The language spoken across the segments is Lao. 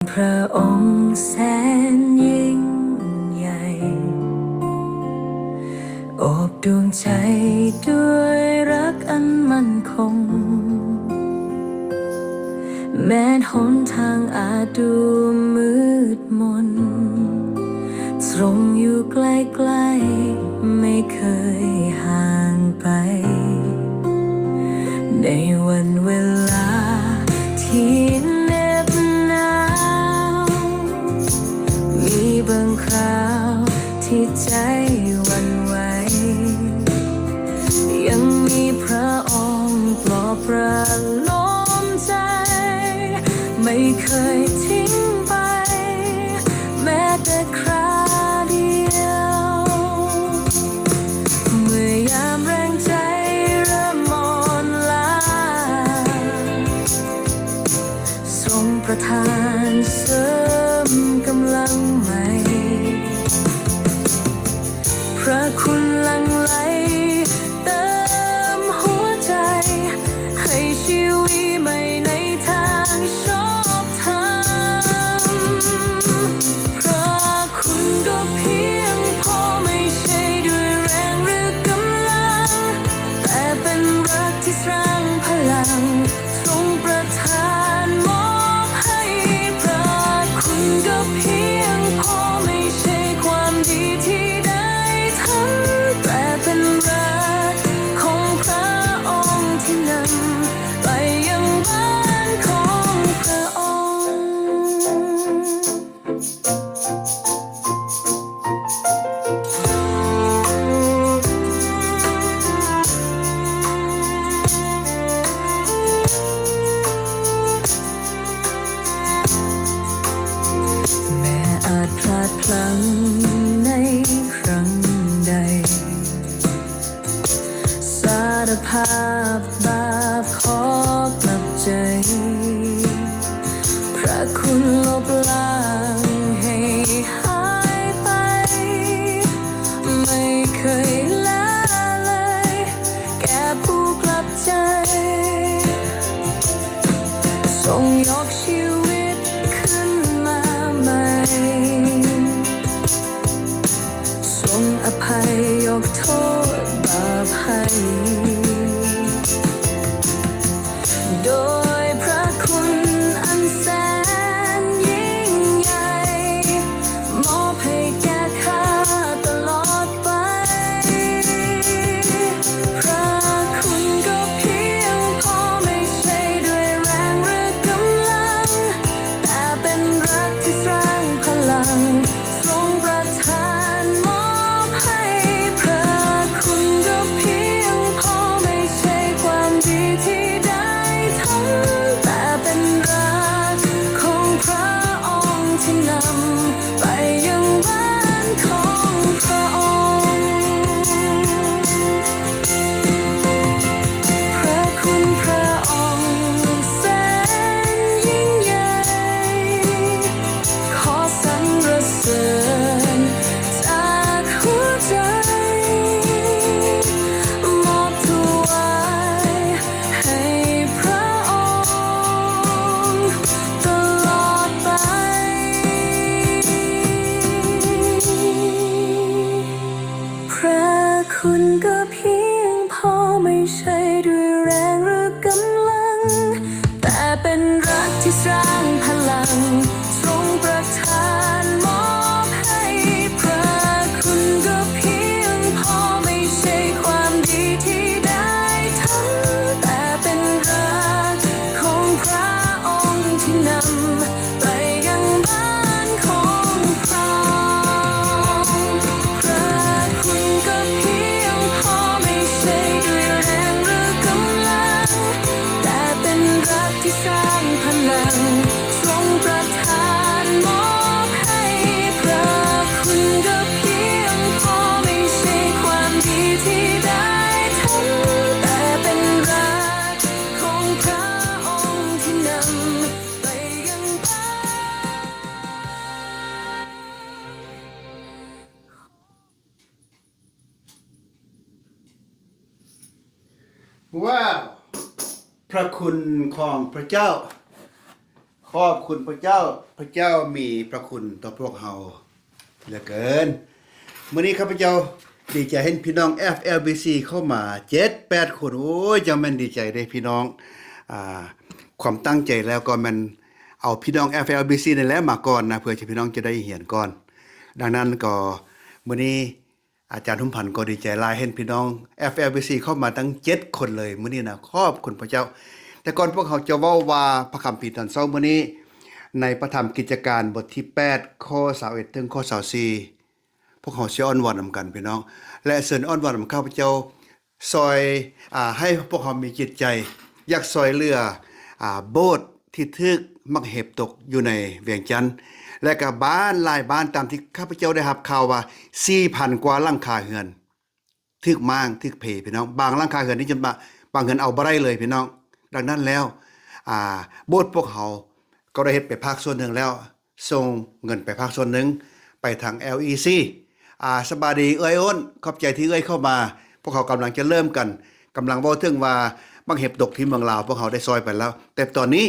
พระองค์แสนยิ่งใหญ่ โอบดวงใจด้วยรักอันมั่นคง แม้หนทางอาจดูมืดมน ทรงอยู่ใกล้ๆ ไม่เคยห่างไป ในวันเวลาที่เหน็บหนาว มีบางคราวที่ใจหวั่นไหว ยังมีพระองค์ปลอบประโลมใจ ไม่เคยทิ้งไป แม้แต่คราเดียว เมื่อยามแรงใจเริ่มอ่อนล้า ทรงประทานเสริมกำลังใหม่ พระคุณหลั่งไหลเติมหัวใจ ให้ชีวิตใหม่ในทางชอบธรรม พระคุณก็เพียงพอ ไม่ใช่ด้วยแรงหรือกำลัง แต่เป็นรักที่สร้างพลัง ทรงประทานมอบให้ พระคุณก็เพียงพอ ไม่ใช่ความดีที่ได้ทำ แต่เป็นรักของพระองค์ที่นำไปยังบ้านของพระองค์ แม้อาจพลาดพลั้งในครั้งใด สารภาพบาปขอกลับใจ พระคุณลบล้างให้หายไป ไม่เคยละเลย แก่ผู้กลับใจ ทรงยกชีวิตขึ้นมาใหม่ ทรงอภัยยกโทษบาปให้ โดยพระคุณอันแสนยิ่งใหญ่ มอบให้แก่ข้าตลอดไป พระคุณก็เพียงพอ ไม่ใช่ด้วยแรงหรือกำลัง แต่เป็นรักที่สร้างพลัง ทรงประทานมอบให้ พระคุณก็เพียงพอ ไม่ใช่ความดีที่ได้ทำ แต่เป็นรักของพระองค์ที่นำไปยังบ้านของพระองค์ พระคุณพระองค์แสนยิ่งใหญ่ ขอสรรเสริญจากหัวใจ มอบถวายให้พระองค์ตลอดไป พระคุณก็เพียงพอ ไม่ใช่ด้วยแรงหรือกำลัง แต่เป็นรักที่สร้างพลัง ทรงประทานมอบให้ พระคุณก็เพียงพอ ไม่ใช่ความดีที่ได้ทำ แต่เป็นรักของพระองค์ที่นำ ไปยังบ้านของพระองค์ พระคุณก็เพียงพอ ไม่ใช่ด้วยแรงหรือกำลัง แต่เป็นรักที่สร้างพลัง ทรงประทานมอบให้ พระคุณก็เพียงพอ ไม่ใช่ความดีที่ได้ทำ แต่เป็นรักของพระองค์ที่นำ ไปยังบ้าน ว้าว พระคุณของพระเจ้า ຂອບຄຸນພະເຈົ້າ, ພະເຈົ້າມີພະຄຸນຕໍ່ພວກເຮົາເຫຼືອເກີນ. ມື້ນີ້ຂ້າພະເຈົ້າດີໃຈເຫັນພີ່ນ້ອງ FLBC ເຂົ້າມາເຈັດແປດຄົນ. ໂອ້ຍ ຈັ່ງແມ່ນດີໃຈເດ້ພີ່ນ້ອງ. ອາ ຄວາມຕັ້ງໃຈແລ້ວກໍແມ່ນເອົາພີ່ນ້ອງ FLBC ນີ້ແຫຼະມາກ່ອນນະ ເພື່ອທີ່ພີ່ນ້ອງຈະໄດ້ຮຽນກ່ອນ. ດັ່ງນັ້ນກໍມື້ນີ້ ອາຈານຫຸມພັນກໍດີໃຈຫຼາຍ ເຫັນພີ່ນ້ອງ FLBC ເຂົ້າມາຕັ້ງເຈັດຄົນເລີຍມື້ນີ້ນະ. ຂອບຄຸນພະເຈົ້າ. ແຕ່ກ່ອນພວກເຮົາຈະເວົ້າວ່າພະຄຳພີຕອນເຊົ້າມື້ນີ້ ໃນພະທຳກິດຈະການບົດທີແປດ ຂໍ້ຊາວເອັດ ເຖິງຂໍ້ຊາວສີ່ ພວກເຮົາຊິອ້ອນວອນນຳກັນພີ່ນ້ອງ ແລະ ເຊີນອ້ອນວອນນຳຂ້າພະເຈົ້າ ຊ່ອຍ ອາ ໃຫ້ພວກເຮົາມີຈິດໃຈຢາກຊ່ອຍເຫຼືອ ອາ ໂບດທີ່ຖືກໝາກເຫັບຕົກຢູ່ໃນວຽງຈັນ ແລະ ກະບ້ານຫຼາຍບ້ານ ຕາມທີ່ຂ້າພະເຈົ້າໄດ້ຮັບຂ່າວວ່າ ສີ່ພັນກວ່າຫຼັງຄາເຮືອນຖືກມ້າງ ຖືກເພພີ່ນ້ອງ. ບາງຫຼັງຄາເຮືອນນີ້ຈົນວ່າບາງເຮືອນເອົາບໍ່ໄດ້ເລີຍພີ່ນ້ອງ. ດັ່ງນັ້ນແລ້ວ ອາ ໂບດພວກເຮົາກໍໄດ້ເຮັດໄປພາກສ່ວນໜຶ່ງແລ້ວ ສົ່ງເງິນໄປພາກສ່ວນໜຶ່ງໄປທາງ LEC. ອາ ສະບາຍດີເອື້ອຍໂອນ ຂອບໃຈທີ່ເອື້ອຍເຂົ້າມາ. ພວກເຮົາກຳລັງຈະເລີ່ມກັນ ກຳລັງເວົ້າເຖິງວ່າໝາກເຫັບຕົກທີ່ເມືອງລາວ ພວກເຮົາໄດ້ຊ່ອຍໄປແລ້ວ. ແຕ່ຕອນນີ້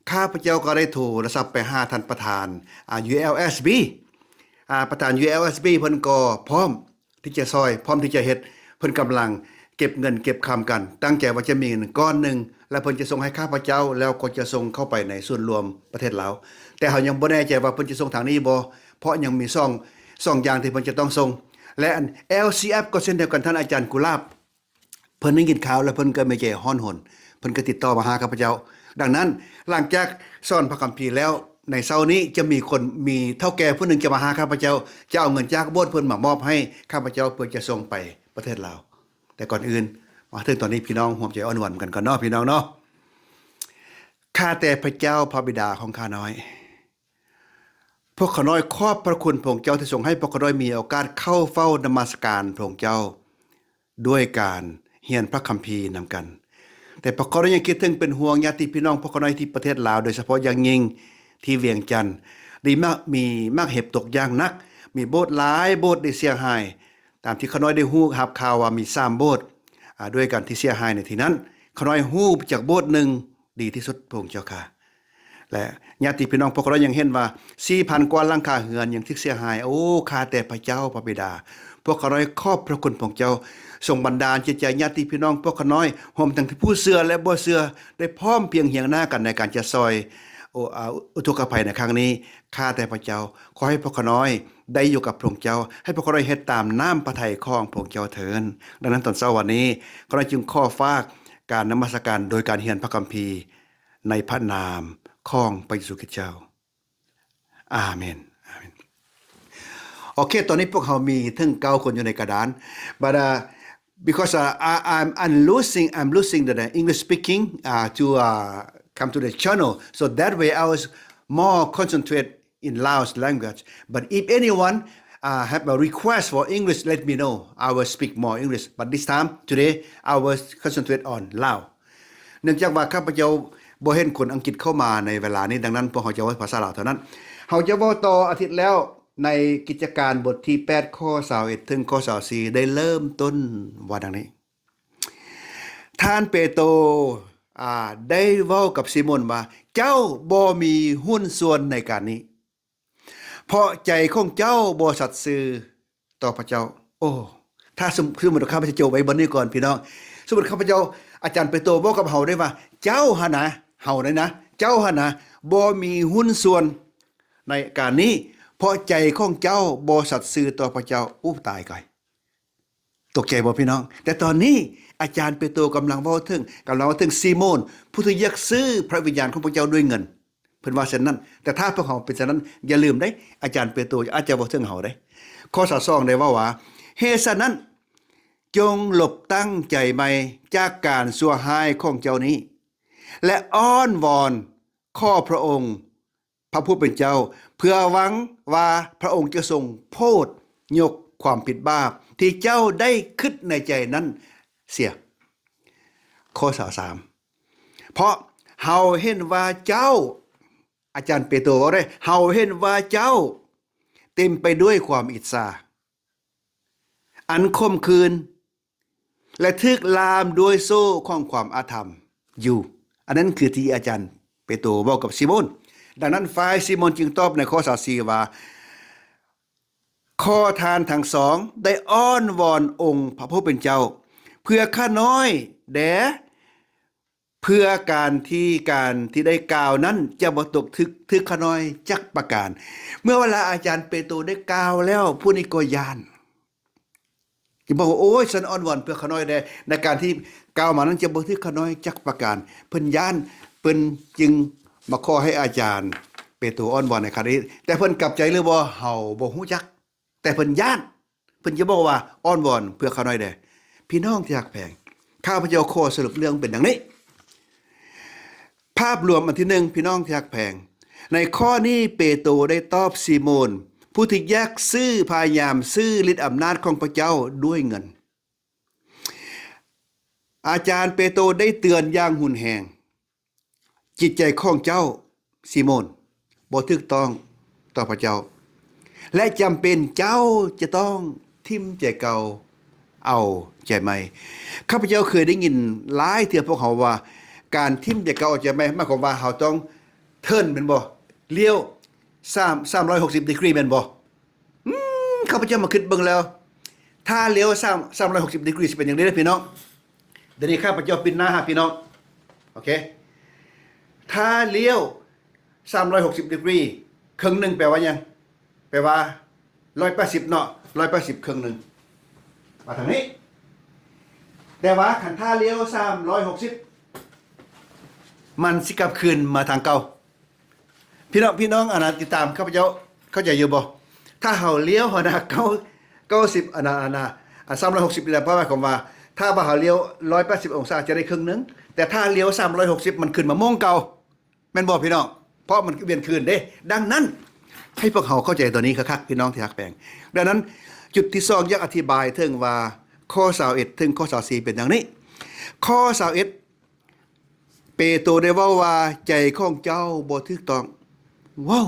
ຂ້າພະເຈົ້າກໍໄດ້ໂທລະສັບໄປຫາທ່ານປະທານ ອາ ULSB. ອາ ປະທານ ULSB ເພິ່ນກໍພ້ອມທີ່ຈະຊ່ອຍ ພ້ອມທີ່ຈະເຮັດ. ເພິ່ນກຳລັງເກັບເງິນເກັບຄຳກັນ ຕັ້ງໃຈວ່າຈະມີເງິນກ້ອນໜຶ່ງ ແລ້ວເພິ່ນຈະສົ່ງໃຫ້ຂ້າພະເຈົ້າ ແລ້ວກໍຈະສົ່ງເຂົ້າໄປໃນສູນລວມປະເທດລາວ. ແຕ່ເຮົາຍັງບໍ່ແນ່ໃຈວ່າເພິ່ນຈະສົ່ງທາງນີ້ບໍ່ ເພາະຍັງມີສອງ ສອງຢ່າງທີ່ເພິ່ນຈະຕ້ອງສົ່ງ. ແລະ ອັນ LCF ກໍເຊັ່ນດຽວກັນ ທ່ານອາຈານກຸຫຼາບ ເພິ່ນໄດ້ຍິນຂ່າວແລ້ວເພິ່ນກໍມີໃຈຮ້ອນຮົນ ເພິ່ນກໍຕິດຕໍ່ມາຫາຂ້າພະເຈົ້າ. ດັ່ງນັ້ນ ຫຼັງຈາກສອນພະຄຳພີແລ້ວ ໃນເຊົ້ານີ້ຈະມີຄົນ ມີເຖົ້າແກ່ຜູ້ໜຶ່ງຈະມາຫາຂ້າພະເຈົ້າ ຈະເອົາເງິນຈາກໂບດເພິ່ນມາມອບໃຫ້ຂ້າພະເຈົ້າ ເພື່ອຈະສົ່ງໄປປະເທດລາວ. ແຕ່ກ່ອນອື່ນ ມາເຖິງຕອນນີ້ ພີ່ນ້ອງຮ່ວມໃຈອ້ອນວອນນຳກັນກ່ອນເນາະ ພີ່ນ້ອງເນາະ. ຂ້າແຕ່ພະເຈົ້າພະບິດາຂອງຂ້ານ້ອຍ, ພວກຂ້ານ້ອຍຂອບພະຄຸນພະອົງເຈົ້າທີ່ຊົງໃຫ້ພວກຂ້ານ້ອຍມີໂອກາດເຂົ້າເຝົ້ານະມັດສະການພະອົງເຈົ້າ ດ້ວຍການຮຽນພະຄຳພີນຳກັນ. ແຕ່ພວກຂ້ານ້ອຍຍັງຄິດເຖິງເປັນຫ່ວງຍາດຕິພີ່ນ້ອງພວກຂ້ານ້ອຍທີ່ປະເທດລາວ, ໂດຍສະເພາະຢ່າງຍິ່ງທີ່ວຽງຈັນ ໄດ້ມາກ ມີໝາກເຫັບຕົກຢ່າງໜັກ, ມີໂບດຫຼາຍໂບດໄດ້ເສຍຫາຍ. ຕາມທີ່ຂ້ານ້ອຍໄດ້ຮູ້ຮັບຂ່າວວ່າມີສາມໂບດ ອາ ດ້ວຍກັນທີ່ເສຍຫາຍໃນທີ່ນັ້ນ. ຂ້ານ້ອຍຮູ້ຈັກໂບດໜຶ່ງດີທີ່ສຸດ ພະອົງເຈົ້າຂ້າ. ແລະ ຍາດຕິພີ່ນ້ອງພວກຂ້ານ້ອຍຍັງເຫັນວ່າ ສີ່ພັນກວ່າຫຼັງຄາເຮືອນຍັງຖືກເສຍຫາຍ. ໂອ້ ຂ້າແຕ່ພະເຈົ້າພະບິດາ, ພວກຂ້ານ້ອຍຂອບພະຄຸນພະອົງເຈົ້າ ຊົງບັນດານຈິດໃຈຍາດຕິພີ່ນ້ອງພວກຂ້ານ້ອຍ ຮວມທັງຜູ້ເຊື່ອ ແລະ ບໍ່ເຊື່ອ ໄດ້ພ້ອມພຽງຮຽງໜ້າກັນໃນການຈະຊ່ອຍ ໂອ ອາ ອຸທົກກະໄພໃນຄັ້ງນີ້. ຂ້າແຕ່ພະເຈົ້າ, ຂໍໃຫ້ພວກຂ້ານ້ອຍໄດ້ຢູ່ກັບພະອົງເຈົ້າ, ໃຫ້ພວກຂ້ານ້ອຍເຮັດຕາມນ້ຳພະໄທຂອງພະອົງເຈົ້າເທີ້ນ. ດັ່ງນັ້ນ ຕອນເຊົ້າວັນນີ້ ຂ້ານ້ອຍຈຶ່ງຂໍຝາກການນະມັດສະການໂດຍການຮຽນພະຄຳພີ ໃນພະນາມຂອງພະເຢຊູຄຣິສເຈົ້າ. ອາເມນ ອາເມນ. ໂອເຄ ຕອນນີ້ພວກເຮົາມີເຖິງເກົ້າຄົນຢູ່ໃນກະດານ. But, uh, because, uh, I, I'm, I'm losing, I'm losing the, the English speaking, uh, to, uh, come to the channel. So that way I was more concentrate in Laos language. But if anyone, uh, have a request for English, let me know. I will speak more English. But this time, today, I will concentrate on Lao. ເນື່ອງຈາກວ່າຂ້າພະເຈົ້າບໍ່ເຫັນຄົນອັງກິດເຂົ້າມາໃນເວລານີ້, ດັ່ງນັ້ນ ພວກເຮົາຈະເວົ້າພາສາລາວເທົ່ານັ້ນ. ເຮົາຈະເວົ້າຕໍ່ອາທິດແລ້ວ ໃນກິດຈະການບົດທີແປດ ຂໍ້ຊາວເອັດ ເຖິງຂໍ້ຊາວສີ່ ໄດ້ເລີ່ມຕົ້ນວ່າດັ່ງນີ້: ທ່ານເປໂຕ ອາ ໄດ້ເວົ້າກັບຊີໂມນວ່າ ເຈົ້າບໍ່ມີຫຸ້ນສ່ວນໃນການນີ້ ເພາະໃຈຂອງເຈົ້າບໍ່ສັດຊື່ຕໍ່ພະເຈົ້າ. ໂອ້ ຖ້າສົມ ສົມມຸດວ່າຂ້າພະເຈົ້າຈົບໄວ້ບ່ອນນີ້ກ່ອນ ພີ່ນ້ອງ. ສົມມຸດຂ້າພະເຈົ້າ ອາຈານເປໂຕເວົ້າກັບເຮົາໄດ້ວ່າ ເຈົ້າຫັ້ນນະ ເຮົາໄດ້ນະ ເຈົ້າຫັ້ນນະ ບໍ່ມີຫຸ້ນສ່ວນໃນການນີ້ ເພາະໃຈຂອງເຈົ້າບໍ່ສັດຊື່ຕໍ່ພະເຈົ້າ. ໂອ້ ຕາຍກ່ອຍ. ຕົກໃຈບໍ່ພີ່ນ້ອງ? ແຕ່ຕອນນີ້ອາຈານເປໂຕກຳລັງເວົ້າເຖິງ ກຳລັງເວົ້າເຖິງຊີໂມນ ຜູ້ທີ່ຢາກຊື້ພະວິນຍານຂອງພະເຈົ້າດ້ວຍເງິນ. ເພິ່ນວ່າເຊັ່ນນັ້ນ. ແຕ່ຖ້າພວກເຮົາເປັນເຊັ່ນນັ້ນ ຢ່າລືມເດ້ ອາຈານເປໂຕອາດຈະເວົ້າເຖິງເຮົາເດ້. ຂໍ້ຊາວສອງ ໄດ້ເວົ້າວ່າ ເຫດສະນັ້ນ ຈົ່ງຫຼົບຕັ້ງໃຈໃໝ່ຈາກການຊົ່ວຮ້າຍຂອງເຈົ້ານີ້ ແລະ ອ້ອນວອນຂໍພະອົງ ພະຜູ້ເປັນເຈົ້າ ເພື່ອຫວັງວ່າພະອົງຈະຊົງໂພດຍົກຄວາມຜິດບາບທີ່ເຈົ້າໄດ້ຄິດໃນໃຈນັ້ນເສຍ. ຂໍ້ຊາວສາມ ເພາະເຮົາເຫັນວ່າເຈົ້າ ອາຈານເປໂຕເວົ້າໄດ້ ເຮົາເຫັນວ່າເຈົ້າເຕັມໄປດ້ວຍຄວາມອິດສາ ອັນຂົມຂືນ ແລະ ຖືກລ່າມດ້ວຍໂສ້ຂອງຄວາມອະທຳຢູ່. ອັນນັ້ນຄືທີ່ອາຈານເປໂຕເວົ້າກັບຊີໂມນ. ດັ່ງນັ້ນ ຝ່າຍຊີໂມນຈຶ່ງຕອບໃນຂໍ້ຊາວສີ່ວ່າ ຂໍທ່ານທັງສອງໄດ້ອ້ອນວອນອົງພະຜູ້ເປັນເຈົ້າ ເພື່ອຂ້ານ້ອຍແດ່ ເພື່ອການທີ່ ການທີ່ໄດ້ກ່າວນັ້ນຈະບໍ່ຕົກຖືກ ຖືກຂ້ານ້ອຍຈັກປະການ. ເມື່ອເວລາອາຈານເປໂຕໄດ້ກ່າວແລ້ວ ຜູ້ນີ້ກໍຢ້ານ. ທີ່ບອກວ່າ ໂອ້ຍ ສັນອ້ອນວອນເພື່ອຂ້ານ້ອຍແດ່ ໃນການທີ່ກ່າວມານັ້ນຈະບໍ່ຖືກຂ້ານ້ອຍຈັກປະການ. ເພິ່ນຢ້ານ ເພິ່ນຈຶ່ງມາຂໍໃຫ້ອາຈານເປໂຕອ້ອນວອນໃນຄັ້ງນີ້. ແຕ່ເພິ່ນກັບໃຈຫຼືບໍ່ ເຮົາບໍ່ຮູ້ຈັກ. ແຕ່ເພິ່ນຢ້ານ ເພິ່ນຈະບອກວ່າ ອ້ອນວອນເພື່ອຂ້ານ້ອຍແດ່. ພີ່ນ້ອງທີ່ຮັກແພງ, ຂ້າພະເຈົ້າຂໍສະຫຼຸບເລື່ອງເປັນດັ່ງນີ້. ພາບລວມອັນທີໜຶ່ງ ພີ່ນ້ອງທີ່ຮັກແພງ, ໃນຂໍ້ນີ້ເປໂຕໄດ້ຕອບຊີໂມນ ຜູ້ທີ່ຢາກຊື້ ພະຍາຍາມຊື້ລິດອຳນາດຂອງພະເຈົ້າດ້ວຍເງິນ. ອາຈານເປໂຕໄດ້ເຕືອນຢ່າງຮຸນແຮງ, ຈິດໃຈຂອງເຈົ້າ ຊີໂມນ ບໍ່ຖືກຕ້ອງຕໍ່ພະເຈົ້າ ແລະ ຈຳເປັນເຈົ້າຈະຕ້ອງຖິ້ມໃຈເກົ່າ ເອົາໃຈໃໝ່. ຂ້າພະເຈົ້າເຄີຍໄດ້ຍິນຫຼາຍເທື່ອພວກເຮົາວ່າ ການຖິ້ມໃຈເກົ່າເອົາໃຈໃໝ່ ໝາຍຄວາມວ່າເຮົາຕ້ອງເທີນແມ່ນບໍ່? ລ້ຽວ ສາມ ສາມຮ້ອຍຫົກສິບດີກຣີແມ່ນບໍ່? ອືມ ຂ້າພະເຈົ້າມາຄິດເບິ່ງແລ້ວ ຖ້າລ້ຽວ ສາມ ສາມຮ້ອຍຫົກສິບດີກຣີຊິເປັນຫຍັງເດ້ພີ່ນ້ອງ? ດຽວນີ້ຂ້າພະເຈົ້າປິ່ນໜ້າຫາພີ່ນ້ອງ. ໂອເຄ ຖ້າລ້ຽວ ສາມຮ້ອຍຫົກສິບດີກຣີ ເຄິ່ງໜຶ່ງແປວ່າຫຍັງ? ແປວ່າ ຮ້ອຍແປດສິບເນາະ ຮ້ອຍແປດສິບເຄິ່ງໜຶ່ງ ມາທາງນີ້. ແຕ່ວ່າຄັນຖ້າລ້ຽວ ສາມຮ້ອຍຫົກສິບ ມັນຊິກັບຄືນມາທາງເກົ່າ. ພີ່ນ້ອງ ພີ່ນ້ອງ ອັນນະ ຕິດຕາມຂ້າພະເຈົ້າເຂົ້າໃຈຢູ່ບໍ່? ຖ້າເຮົາລ້ຽວຫັ້ນນະ ເກົ້າ ເກົ້າສິບ ອັນນະ ອັນນະ ອັນ ສາມຮ້ອຍຫົກສິບນີ້ນະ ໝາຍຄວາມວ່າ ຖ້າວ່າເຮົາລ້ຽວ ຮ້ອຍແປດສິບອົງສາ ຈະໄດ້ເຄິ່ງໜຶ່ງ ແຕ່ຖ້າລ້ຽວ ສາມຮ້ອຍຫົກສິບ ມັນຂຶ້ນມາໂມງເກົ່າ ແມ່ນບໍ່ພີ່ນ້ອງ? ເພາະມັນວຽນຄືນເດ້. ດັ່ງນັ້ນ ໃຫ້ພວກເຮົາເຂົ້າໃຈຕົວນີ້ຄັກໆ ພີ່ນ້ອງທີ່ຮັກແພງ. ດັ່ງນັ້ນ ຈຸດທີສອງ ຢາກອະທິບາຍເຖິງວ່າ ຂໍ້ຊາວເອັດ ເຖິງຂໍ້ຊາວສີ່ ເປັນດັ່ງນີ້. ຂໍ້ຊາວເອັດ ເປໂຕໄດ້ເວົ້າວ່າ ໃຈຂອງເຈົ້າບໍ່ຖືກຕ້ອງ. ວ້າວ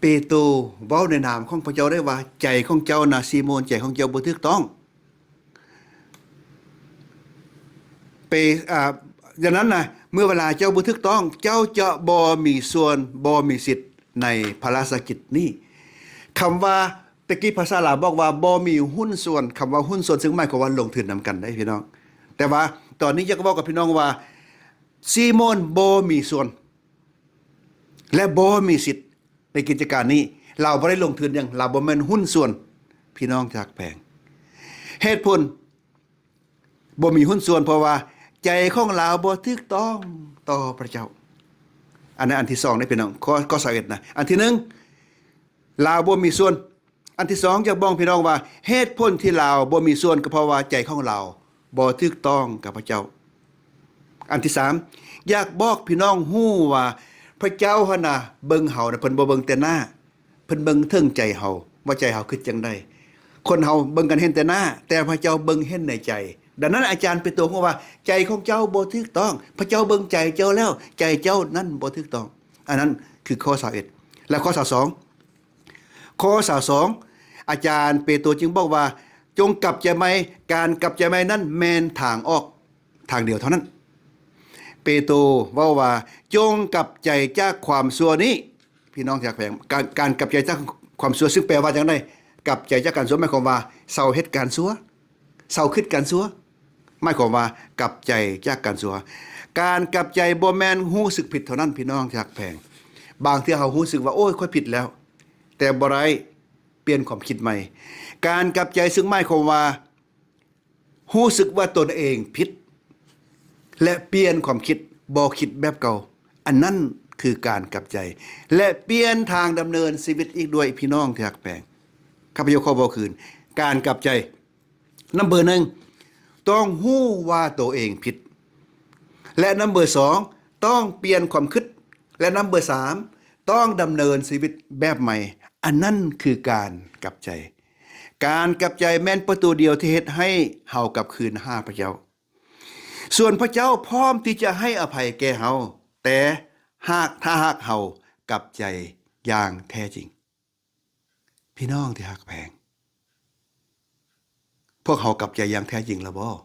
ເປໂຕເວົ້າໃນນາມຂອງພະເຈົ້າໄດ້ວ່າ ໃຈຂອງເຈົ້ານະ ຊີໂມນ ໃຈຂອງເຈົ້າບໍ່ຖືກຕ້ອງ. ເປ ອາ ດັ່ງນັ້ນນະ ເມື່ອເວລາເຈົ້າບໍ່ຖືກຕ້ອງ ເຈົ້າຈະບໍ່ມີສ່ວນ ບໍ່ມີສິດໃນພະລາຊະກິດນີ້. ຄຳວ່າ ແຕ່ກີ້ພາສາລາວບອກວ່າບໍ່ມີຫຸ້ນສ່ວນ, ຄຳວ່າຫຸ້ນສ່ວນ ຊຶ່ງໝາຍຄວາມວ່າລົງທຶນນຳກັນໄດ໋ພີ່ນ້ອງ. ແຕ່ວ່າຕອນນີ້ຢາກເວົ້າກັບພີ່ນ້ອງວ່າ ຊີໂມນບໍ່ມີສ່ວນ ແລະ ບໍ່ມີສິດໃນກິດຈະການນີ້. ລາວບໍ່ໄດ້ລົງທຶນຫຍັງ, ລາວບໍ່ແມ່ນຫຸ້ນສ່ວນ, ພີ່ນ້ອງທີ່ຮັກແພງ. ເຫດຜົນ ບໍ່ມີຫຸ້ນສ່ວນ ເພາະວ່າໃຈຂອງລາວບໍ່ຖືກຕ້ອງຕໍ່ພະເຈົ້າ. ອັນນັ້ນອັນທີສອງເດ້ພີ່ນ້ອງ, ຂໍ້ ຂໍ້ຊາວເອັດນະ. ອັນທີໜຶ່ງ ລາວບໍ່ມີສ່ວນ. ອັນທີສອງ ຢາກບອກພີ່ນ້ອງວ່າ ເຫດຜົນທີ່ລາວບໍ່ມີສ່ວນ ກໍເພາະວ່າໃຈຂອງລາວບໍ່ຖືກຕ້ອງກັບພະເຈົ້າ. ອັນທີສາມ ຢາກບອກພີ່ນ້ອງຮູ້ວ່າ ພະເຈົ້າຫັ້ນນະເບິ່ງເຮົານະ ເພິ່ນບໍ່ເບິ່ງແຕ່ໜ້າ, ເພິ່ນເບິ່ງເຖິງໃຈເຮົາ ວ່າໃຈເຮົາຄິດຈັ່ງໃດ. ຄົນເຮົາເບິ່ງກັນເຫັນແຕ່ໜ້າ, ແຕ່ພະເຈົ້າເບິ່ງເຫັນໃນໃຈ. ດັ່ງນັ້ນ ອາຈານເປໂຕຮູ້ວ່າ ໃຈຂອງເຈົ້າບໍ່ຖືກຕ້ອງ, ພະເຈົ້າເບິ່ງໃຈເຈົ້າແລ້ວ, ໃຈເຈົ້ານັ້ນບໍ່ຖືກຕ້ອງ. ອັນນັ້ນຄືຂໍ້ຊາວເອັດ ແລະ ຂໍ້ຊາວສອງ. ຂໍ້ຊາວສອງ ອາຈານເປໂຕຈຶ່ງບອກວ່າ ຈົ່ງກັບໃຈໃໝ່. ການກັບໃຈໃໝ່ນັ້ນແມ່ນທາງອອກ ທາງດຽວເທົ່ານັ້ນ. ເປໂຕເວົ້າວ່າ ຈົ່ງກັບໃຈຈາກຄວາມຊົ່ວນີ້. ພີ່ນ້ອງທີ່ຮັກແພງ, ການ ການກັບໃຈຈາກຄວາມຊົ່ວ ຊຶ່ງແປວ່າຈັ່ງໃດ? ກັບໃຈຈາກການຊົ່ວ ໝາຍຄວາມວ່າເຊົາເຮັດການຊົ່ວ, ເຊົາຄິດການຊົ່ວ, ໝາຍຄວາມວ່າກັບໃຈຈາກການຊົ່ວ. ການກັບໃຈບໍ່ແມ່ນຮູ້ສຶກຜິດເທົ່ານັ້ນ ພີ່ນ້ອງທີ່ຮັກແພງ. ບາງເທື່ອເຮົາຮູ້ສຶກວ່າ ໂອ້ຍ ຂ້ອຍຜິດແລ້ວ, ແຕ່ບໍ່ໄດ້ ປ່ຽນຄວາມຄິດໃໝ່. ການກັບໃຈ ຊຶ່ງໝາຍຄວາມວ່າ ຮູ້ສຶກວ່າຕົນເອງຜິດ ແລະ ປ່ຽນຄວາມຄິດ, ບໍ່ຄິດແບບເກົ່າ. ອັນນັ້ນຄືການກັບໃຈ ແລະ ປ່ຽນທາງດຳເນີນຊີວິດອີກດ້ວຍ ພີ່ນ້ອງທີ່ຮັກແພງ. ຂ້າພະເຈົ້າຂໍເວົ້າຄືນ, ການກັບໃຈ ນຳເບີໜຶ່ງ ຕ້ອງຮູ້ວ່າໂຕເອງຜິດ ແລະ ນຳເບີສອງ ຕ້ອງປ່ຽນຄວາມຄິດ ແລະ ນຳເບີສາມ ຕ້ອງດຳເນີນຊີວິດແບບໃໝ່. ອັນນັ້ນຄືການກັບໃຈ. ການກັບໃຈແມ່ນປະຕູດຽວທີ່ເຮັດໃຫ້ເຮົາກັບຄືນຫາພະເຈົ້າ. ສ່ວນພະເຈົ້າພ້ອມທີ່ຈະໃຫ້ອະໄພແກ່ເຮົາ, ແຕ່ຫາກ, ຖ້າຫາກເຮົາກັບໃຈຢ່າງແທ້ຈິງ. ພີ່ນ້ອງທີ່ຮັກແພງ, ພວກເຮົາກັບໃຈຢ່າງແທ້ຈິງແລ້ວບໍ່?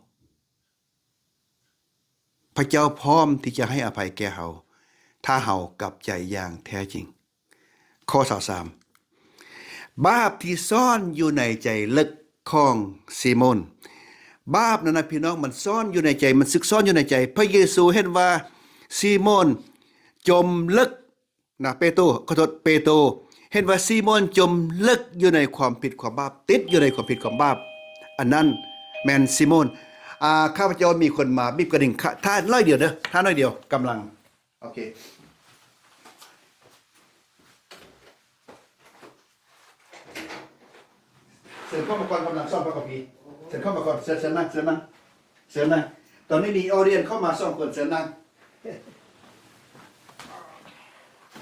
ພະເຈົ້າພ້ອມທີ່ຈະໃຫ້ອະໄພແກ່ເຮົາ, ຖ້າເຮົາກັບໃຈຢ່າງແທ້ຈິງ. ຂໍ້ຊາວສາມ ບາບທີ່ຊ່ອນຢູ່ໃນໃຈເລິກຂອງຊີໂມນ. ບາບນັ້ນນະ ພີ່ນ້ອງ, ມັນຊ່ອນຢູ່ໃນໃຈ, ມັນຊຶກຊ່ອນຢູ່ໃນໃຈ. ພະເຢຊູເຫັນວ່າຊີໂມນຈົມເລິກນະ, ເປໂຕ, ຂໍໂທດ, ເປໂຕ ເຫັນວ່າຊີໂມນຈົມເລິກຢູ່ໃນຄວາມຜິດຄວາມບາບ, ຕິດຢູ່ໃນຄວາມຜິດຄວາມບາບ. ອັນນັ້ນແມ່ນຊີໂມນ. ອາ, ຂ້າພະເຈົ້າມີຄົນມາບີບກະດິ່ງ, ຖ້າໜ້ອຍດຽວເດີ, ຖ້າໜ້ອຍດຽວ, ກຳລັງ. ໂອເຄ. ເຊີນເຂົ້າມາກ່ອນ, ກຳລັງສອນພະຄຳພີ. ເຊີນເຂົ້າມາກ່ອນ, ເຊີນ, ເຊີນນັ່ງ, ເຊີນນັ່ງ, ເຊີນນັ່ງ. ຕອນນີ້ມີອອດຽນເຂົ້າມາສອງຄົນ, ເຊີນນັ່ງ.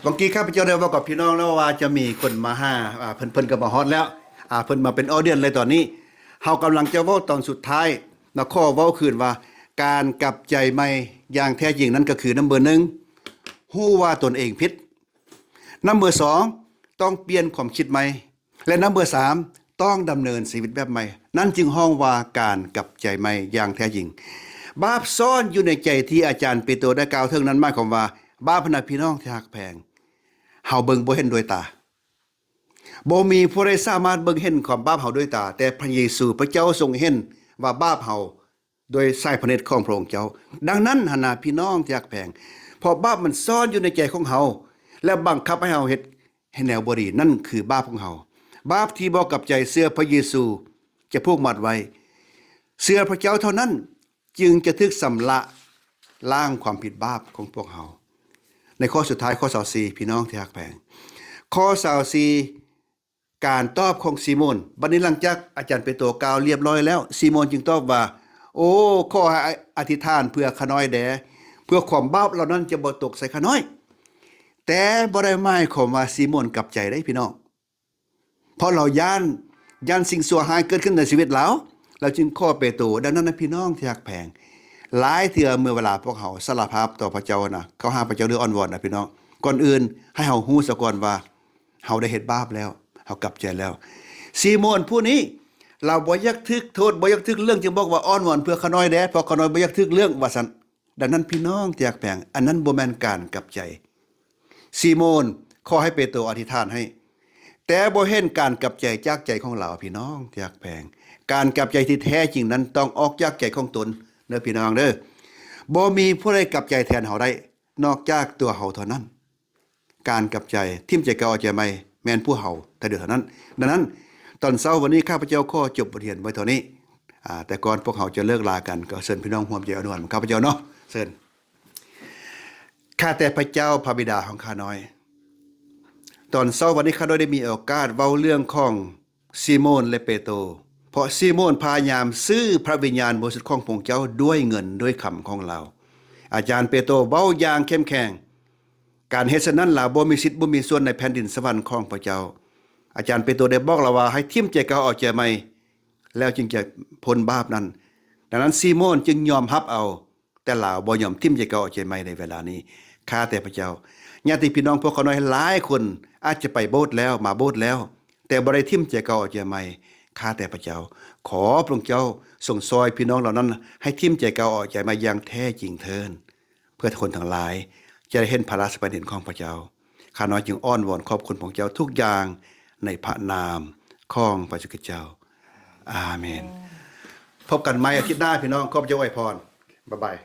ບາງທີຂ້າພະເຈົ້າໄດ້ເວົ້າກັບພີ່ນ້ອງແລ້ວວ່າຈະມີຄົນມາຫາ, ອາ, ເພິ່ນ, ເພິ່ນກໍມາຮອດແລ້ວ. ອາ, ເພິ່ນມາເປັນອອດຽນເລີຍຕອນນີ້. ເຮົາກຳລັງຈະເວົ້າຕອນສຸດທ້າຍ. ນະ ຂໍເວົ້າຄືນວ່າ ການກັບໃຈໃໝ່ຢ່າງແທ້ຈິງນັ້ນກໍຄື ນຳເບີໜຶ່ງ ຮູ້ວ່າຕົນເອງຜິດ, ນຳເບີສອງ ຕ້ອງປ່ຽນຄວາມຄິດໃໝ່ ແລະ ນຳເບີສາມ ຕ້ອງດຳເນີນຊີວິດແບບໃໝ່. ນັ້ນຈຶ່ງຮ້ອງວ່າການກັບໃຈໃໝ່ຢ່າງແທ້ຈິງ. ບາບຊ່ອນຢູ່ໃນໃຈທີ່ອາຈານເປໂຕໄດ້ກ່າວເຖິງນັ້ນ ໝາຍຄວາມວ່າ ບາບນະ ພີ່ນ້ອງທີ່ຮັກແພງ, ເຮົາເບິ່ງບໍ່ເຫັນດ້ວຍຕາ. ບໍ່ມີຜູ້ໃດສາມາດເບິ່ງເຫັນຄວາມບາບເຮົາດ້ວຍຕາ, ແຕ່ພະເຢຊູພະເຈົ້າຊົງເຫັນວ່າບາບເຮົາດ້ວຍສາຍພະເນດຂອງພະອົງເຈົ້າ. ດັ່ງນັ້ນຫັ້ນນະ ພີ່ນ້ອງທີ່ຮັກແພງ, ເພາະບາບມັນຊ່ອນຢູ່ໃນໃຈຂອງເຮົາ ແລະ ບັງຄັບໃຫ້ເຮົາເຮັດໃຫ້ແນວບໍ່ດີ, ນັ້ນຄືບາບຂອງເຮົາ. ບາບທີ່ບໍ່ກັບໃຈເຊື່ອພະເຢຊູຈະຜູກມັດໄວ້. ເຊື່ອພະເຈົ້າເທົ່ານັ້ນ ຈຶ່ງຈະຖືກຊຳລະລ້າງຄວາມຜິດບາບຂອງພວກເຮົາ. ໃນຂໍ້ສຸດທ້າຍ, ຂໍ້ຊາວສີ່ ພີ່ນ້ອງທີ່ຮັກແພງ, ຂໍ້ຊາວສີ່ ການຕອບຂອງຊີໂມນ. ບັດນີ້ຫຼັງຈາກອາຈານເປໂຕກ່າວລຽບລ້ອຍແລ້ວ, ຊີໂມນຈຶ່ງຕອບວ່າ, ໂອ້, ຂໍໃຫ້ອະທິຖານເພື່ອຂ້ານ້ອຍແດ່, ເພື່ອຄວາມບາບເຫຼົ່ານັ້ນຈະບໍ່ຕົກໃສ່ຂ້ານ້ອຍ. ແຕ່ບໍ່ໄດ້ໝາຍຄວາມວ່າຊີໂມນກັບໃຈເດ້ ພີ່ນ້ອງ. ເພາະລາວຢ້ານ, ຢ້ານສິ່ງຊົ່ວຮ້າຍເກີດຂຶ້ນໃນຊີວິດລາວ, ລາວຈຶ່ງຂໍເປໂຕ. ດັ່ງນັ້ນນະ ພີ່ນ້ອງທີ່ຮັກແພງ, ຫຼາຍເທື່ອເມື່ອເວລາພວກເຮົາສາລະພາບຕໍ່ພະເຈົ້ານະ, ເຂົ້າຫາພະເຈົ້າ ຫຼື ອ້ອນວອນນະ ພີ່ນ້ອງ, ກ່ອນອື່ນໃຫ້ເຮົາຮູ້ສາກ່ອນວ່າເຮົາໄດ້ເຮັດບາບແລ້ວ, ເຮົາກັບໃຈແລ້ວ. ຊີໂມນຜູ້ນີ້ ລາວບໍ່ຢາກຖືກໂທດ, ບໍ່ຢາກຖືກເລື່ອງ, ຈຶ່ງບອກວ່າ, ອ້ອນວອນເພື່ອຂ້ານ້ອຍແດ່, ເພາະຂ້ານ້ອຍບໍ່ຢາກຖືກເລື່ອງ, ວ່າຊັ້ນ. ດັ່ງນັ້ນ ພີ່ນ້ອງທີ່ຮັກແພງ, ອັນນັ້ນບໍ່ແມ່ນການກັບໃຈ. ຊີໂມນຂໍໃຫ້ເປໂຕອະທິຖານໃຫ້, ແຕ່ບໍ່ເຫັນການກັບໃຈຈາກໃຈຂອງລາວ. ພີ່ນ້ອງທີ່ຮັກແພງ, ການກັບໃຈທີ່ແທ້ຈິງນັ້ນຕ້ອງອອກຈາກໃຈຂອງຕົນເດີ ພີ່ນ້ອງເດີ. ບໍ່ມີຜູ້ໃດກັບໃຈແທນເຮົາໄດ້ ນອກຈາກຕົວເຮົາເທົ່ານັ້ນ. ການກັບໃຈ, ຖິ້ມໃຈເກົ່າເອົາໃຈໃໝ່ ແມ່ນຜູ້ເຮົາແຕ່ດຽວເທົ່ານັ້ນ. ດັ່ງນັ້ນ, ຕອນເຊົ້າວັນນີ້ ຂ້າພະເຈົ້າຂໍຈົບບົດຮຽນໄວ້ເທົ່ານີ້. ອາ, ແຕ່ກ່ອນພວກເຮົາຈະເລີກລາກັນ, ກໍເຊີນພີ່ນ້ອງຮ່ວມໃຈອະນຸໂມທນາຂ້າພະເຈົ້າເນາະ. ເຊີນ. ຂ້າແຕ່ພະເຈົ້າ, ພະບິດາຂອງຂ້ານ້ອຍ, ຕອນເຊົ້າວັນນີ້ ຂ້ານ້ອຍໄດ້ມີໂອກາດເວົ້າເລື່ອງຂອງຊີໂມນ ແລະ ເປໂຕ, ເພາະຊີໂມນພະຍາຍາມຊື້ພະວິນຍານບໍລິສຸດຂອງພະອົງເຈົ້າດ້ວຍເງິນດ້ວຍຄຳຂອງລາວ. ອາຈານເປໂຕເວົ້າຢ່າງເຂັ້ມແຂງ, ການເຮັດສະນັ້ນ ລາວບໍ່ມີສິດ, ບໍ່ມີສ່ວນໃນແຜ່ນດິນສະຫວັນຂອງພະເຈົ້າ. ອາຈານເປໂຕໄດ້ບອກລາວວ່າ ໃຫ້ຖິ້ມໃຈເກົ່າເອົາໃຈໃໝ່ ແລ້ວຈຶ່ງຈະພົ້ນບາບນັ້ນ. ດັ່ງນັ້ນ ຊີໂມນຈຶ່ງຍອມຮັບເອົາ, ແຕ່ລາວບໍ່ຍອມຖິ້ມໃຈເກົ່າເອົາໃຈໃໝ່ໃນເວລານີ້. ຂ້າແຕ່ພະເຈົ້າ, ຍາດຕິພີ່ນ້ອງພວກຂ້ານ້ອຍຫຼາຍຄົນອາດຈະໄປໂບດແລ້ວ, ມາໂບດແລ້ວ, ແຕ່ບໍ່ໄດ້ຖິ້ມໃຈເກົ່າເອົາໃຈໃໝ່. ຂ້າແຕ່ພະເຈົ້າ, ຂໍພະອົງເຈົ້າຊົງຊ່ອຍພີ່ນ້ອງເຫຼົ່ານັ້ນ ໃຫ້ຖິ້ມໃຈເກົ່າເອົາໃຈໃໝ່ຢ່າງແທ້ຈິງເທີ້ນ. ເພື່ອຄົນທັງຫຼາຍຈະໄດ້ເຫັນພະລາຊະປະເດັນຂອງພະເຈົ້າ. ຂ້ານ້ອຍຈຶ່ງອ້ອນວອນຂອບຄຸນພະເຈົ້າທຸກຢ່າງ ໃນພະນາມຂອງພະເຈົ້າ. ອາເມນ. ພົບກັນໃໝ່ອາທິດໜ້າ ພີ່ນ້ອງ. ຂໍພະເຈົ້າອວຍພອນ. ບາຍບາຍ.